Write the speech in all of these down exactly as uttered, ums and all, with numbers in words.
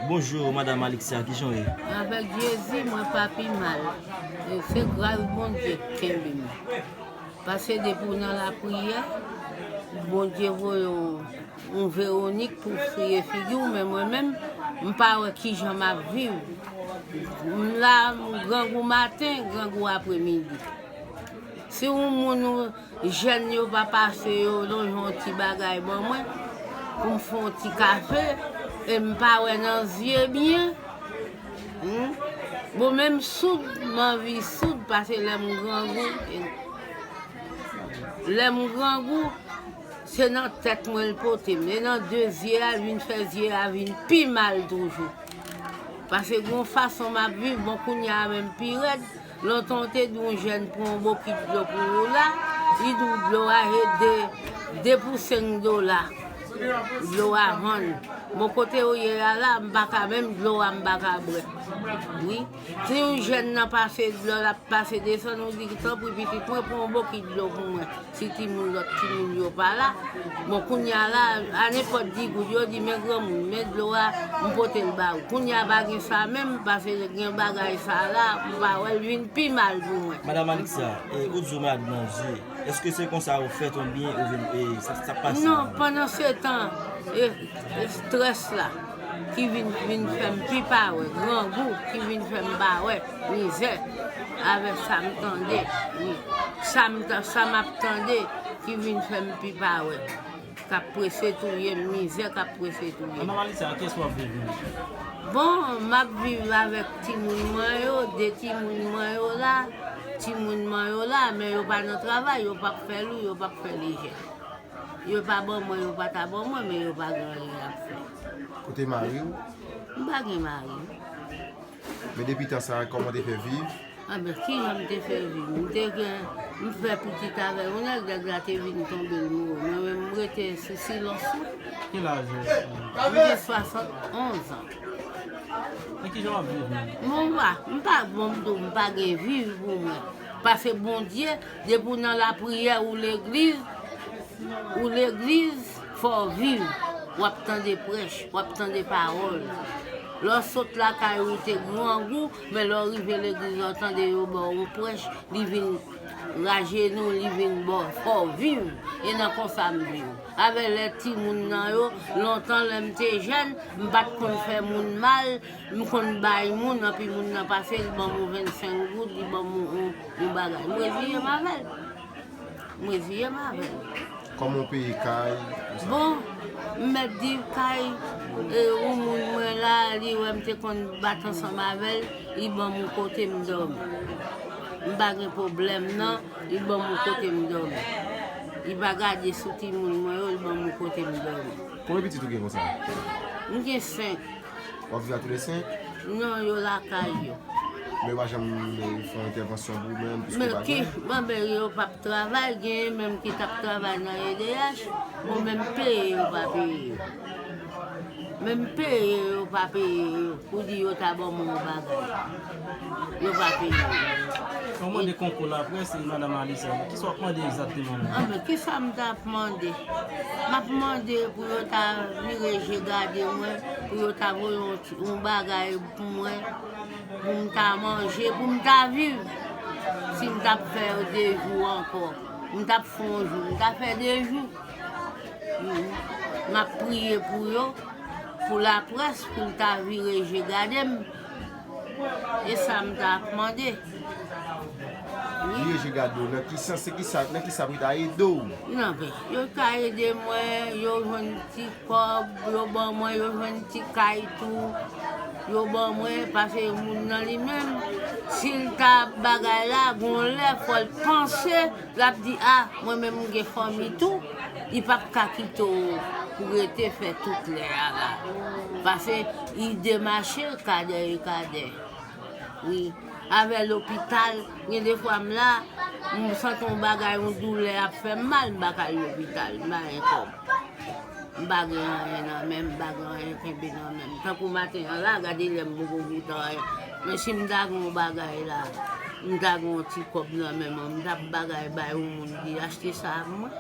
Bonjou, madanm Alixia, kijan w ye? Avèk Jezi, mwen pa pi mal. E se gras Bondye k kenbe m. Pase depi w nan lapriyè, Bondye voye yon, yon Veronik pou friye figi w, men mwen menm, m pa wè kijan m ap viv. M la, m grangou maten, grangou apremidi. Si yon moun ou jèn yo pa pase yo lonje yon ti bagay ban mwen, pou m fè yon ti kafe, e m pa wè nan zye byen. Hmm? Bon, menm soud, m anvi soud, pase lè m grangou, e lè m grangou, se nan tèt mwen l pote m. E nan de zye a, l vin fè zye a vin pi mal toujou. Pase gon fason m ap viv, bon, kounye a menm pi rèd. Lontan w te di yon jèn pran yon bokit dlo pou ou la, li di w dlo a se de, de pou senk dola. Dlo a vann. Bon, kote w ye a la, m pa ka menm dlo a, m pa ka bwè. Wi. Si yon jèn nan pase dlo, l ap pase desann, ou di, tanpri pitit mwen, pran yon bokit dlo pou mwen. Si timoun, lòt timoun yo pa la, bon, kounye a la, a nenpòt di goud, yo di, men granmoun, men dlo a, m pote l ba ou. Kounye a pa gen sa menm, pase gen bagay sa la, m pa wè l vin pi mal pou mwen. Madanm Alixia, e, ou di w malad nan zye, èske se konsa ou fèt oubyen ou vin, e, sa, sa pase? Non, pandan se tan, e, e, estrès la ki vin, vin fè m pi pa wè, grangou ki vin fè m pa wè, mizè, avèk sa m tande, wi. Sa m ta, sa m ap tande ki vin fè m pi pa wè. K ap prese touye m, mizè k ap prese touye m. Madanm Alixia, kiyès w ap viv menm? Bon, m ap viv avèk timoun mwen yo, de timoun mwen yo la. Timoun mwen yo la, men yo pa nan travay, yo p ap fè lou, yo p ap fè lejè. Yo pa ban mwen, yo pa ta ban mwen, men yo pa gen anyen y ap fè. Kote mari w? M pa gen mari. Men depi tan sa a, kòman w te fè viv? Anben, kijan m te fè viv? M te gen, m fè pitit avè yon nèg, nèg la te vin tonbe, l mouri. Mwen menm, m rete sou silans mwen. Ki laj ou? M gen swasannonz an. Men kijan w ap viv menm? Bon, m pa, m pa, bon, m di w, m pa gen viv pou mwen. Pase Bondye, depi w nan lapriyè ou legliz, ou legliz, fò w viv. W ap tande prèch, w ap tande pawòl. Lè w sot lakay ou, ou te grangou, men lè w rive legliz la, w tande yo ba w yon prèch, li vin rajenou, li vin ba w, fò w viv. E nan konsa m viv. Avè lè timoun nan yo, lontan lè m te jèn, m pa t konn fè moun mal, m konn bay moun, anpi moun nan pase, li ban m yon vennsenk goud, li ban m yon, yon, yon bagay. M reziye m avè l. M reziye m avè l. Kòman w peye kay, tout sa? Bon, m mèt di kay, e, yon moun mwen la, li wè m te konn bat ansanm avè l, li ban m yon kote m dòmi. M pa gen pwoblèm nan, li ban m yon kote m dòmi. Li pa gade sou timoun mwen yo, li ban m yon kote m dòmi. Konbyen pitit ou gen konsa? M gen senk. W ap viv a tou le senk? Non, yo lakay yo. Men yo pa janm, eh, fè yon entèvansyon pou ou menm, piske w pa gen? Men ki, bon, men yo p ap travay, genyen menm ki t ap travay nan E D H, bon, menm peye yo pa peye yo. Menm peye yo pa peye yo, pou di yo ta ban mwen yon bagay. Yo pa peye yo. Ou mande konkou laprès, e madanm Alixia, kisa w ap mande egzakteman menm? Anben, kisa m t ap mande? M ap mande pou yo ta vire je gade mwen, pou yo ta voye yon ti, yon bagay pou mwen, pou m ta manje, pou m ta viv. Si m t ap fè de jou ankò, m t ap fè yon jou, m ta fè de jou. M ap priye pou yo, pou laprès, pou l ta vire je gade m. E sa m t ap mande. Wi. Vire je gade w, nan ki sans, se ki sa, nan ki sa pou ta ede w? Non, men, yo ka ede mwen, yo jwenn ti kòb, yo ban mwen, yo jwenn ti kay tou, yo ban mwen, paske moun nan li menm, si l ta bagay la, gon lè, fò l panse, l ap di, a, mwen menm m gen fanmi tou, li p ap ka kite w pou rete fè tout lè a la. Paske li demache kadè e kadè. Wi. Avè lopital, gen de fwa m la, m santi yon bagay, yon doulè ap fè m mal, m pa ka al lopital, m pa gen kòb. M pa gen anyen nan men m, m pa gen anyen kenbe nan men m. Tankou maten an la, gade lè m poko goute anyen. Men si m ta gen yon bagay la, m ta gen yon ti kòb nan men mwen, m t ap bagay bay yon moun ki achte sa pou mwen.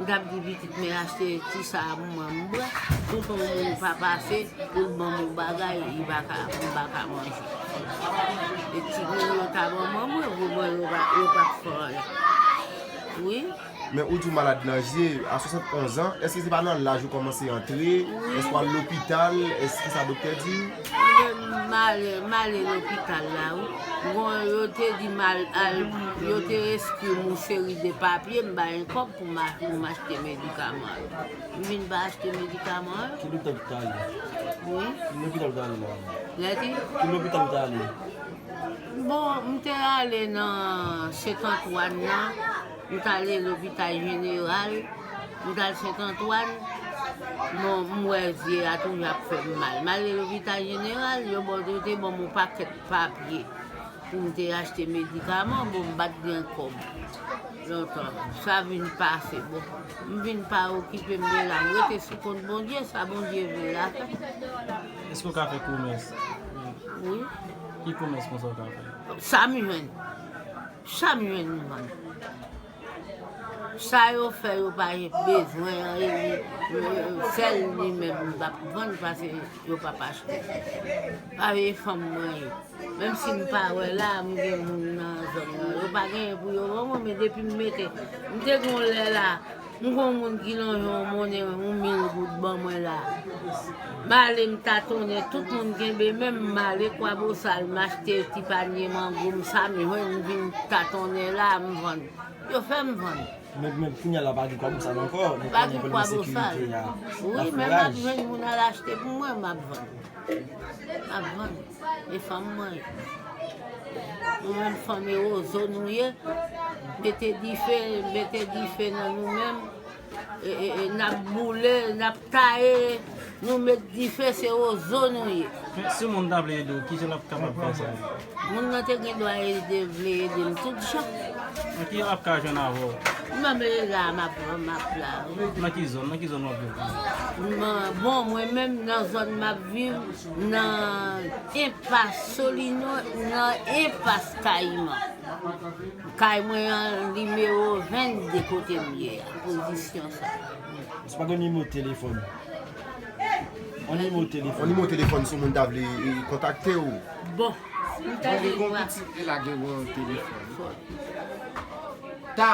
M t ap di pitit mwen achte ti sa a pou mwen m bwè. Tout yon moun pa pase pou l ban m yon bagay, li pa ka, m pa ka manje. E ti moun yo ta ban mwen, mwen, pou mwen, yo pa, yo p ap fè anyen. Wi. Men ou di w malad nan je, a swasannonz an, èske se pa nan laj ou kòmanse antre? Wi. Èske w al lopital? Èske sa doktè di w? Mwen, m ale, m ale lopital la, wi. Bon, yo te di m al, al, yo te enskri m yon seri de papye, m bay yon kòb pou m a-, pou m achte medikaman yo. M vin pa achte medikaman yo. Ki lopital ou t ale? Wi. Ki lopital ou t ale la? Lè ki? Ki lopital ou t ale? Bon, m te ale nan Sent Antwàn nan, m t ale lopital jeneral, m t al Sent Antwàn, bon, m wè zye a toujou ap fè m mal. M ale lopital jeneral, yo ban, yo te ban m yon pakèt papye pou m te achte medikaman, bon, m pa t gen kòb lontan. Sa vin pase, bon, m vin pa okipe m de la, m rete sou kont Bondye, sa Bondye vle l a fèt. Èske w ka fè komès? Wi. Ki komès konsa w ka fè? Sa m jwenn. Sa m jwenn m vann. Sa yo fè yo pa bezwen an, e, e, sèl li menm m p ap vann paske yo p ap achte. Pa veye fanm mwen ye. Menm si m pa wè la, m gen moun nan zòn nan. Yo pa genyen pou yo ban mwen, men depi m mete, m te gen yon lè la, m gen yon moun ki lonje yon monnen yon mil goud ban mwen la. M ale m tatonnen, tout moun kenbe men m, m ale Kwabosal, m achte ti panye mango, m sa m jwenn, m vin tatonnen la, m vann. Yo fè m vann. Men, men kounye a la pa gen Kwabosal ankò, men pa gen Kwabosal. Wi, men m ap jwenn moun al achte pou mwen, m ap vann. M ap vann. E fanm mwen ye. Nou menm fanm e wozo nou ye. Mete dife, mete dife nan nou menm. E, e, e, n ap boule, n ap taye, nou met dife, se wozo nou ye. Men si yon moun ta vle ede w, kijan l ap kapab fè sa? Moun nan te gen dwa ede, vle ede m tout jan. Nan ki jan l ap ka jwenn avè w? Mwen menm e la, m ap, m ap la, wi. Nan ki zòn? Nan ki zòn w ap viv? Mwen, bon, mwen menm nan zòn m ap viv, nan enpas Solino, nan enpas Kayiman. Kay mwen an, nimewo vennde kote m ye a, pozisyon sa a. Ou pa gen nimewo telefòn? On nimewo telefòn. On nimewo telefòn si yon moun ta vle, e, kontakte w. Bon, m ta gen dwa. Pitit e lage w telefòn. Ta.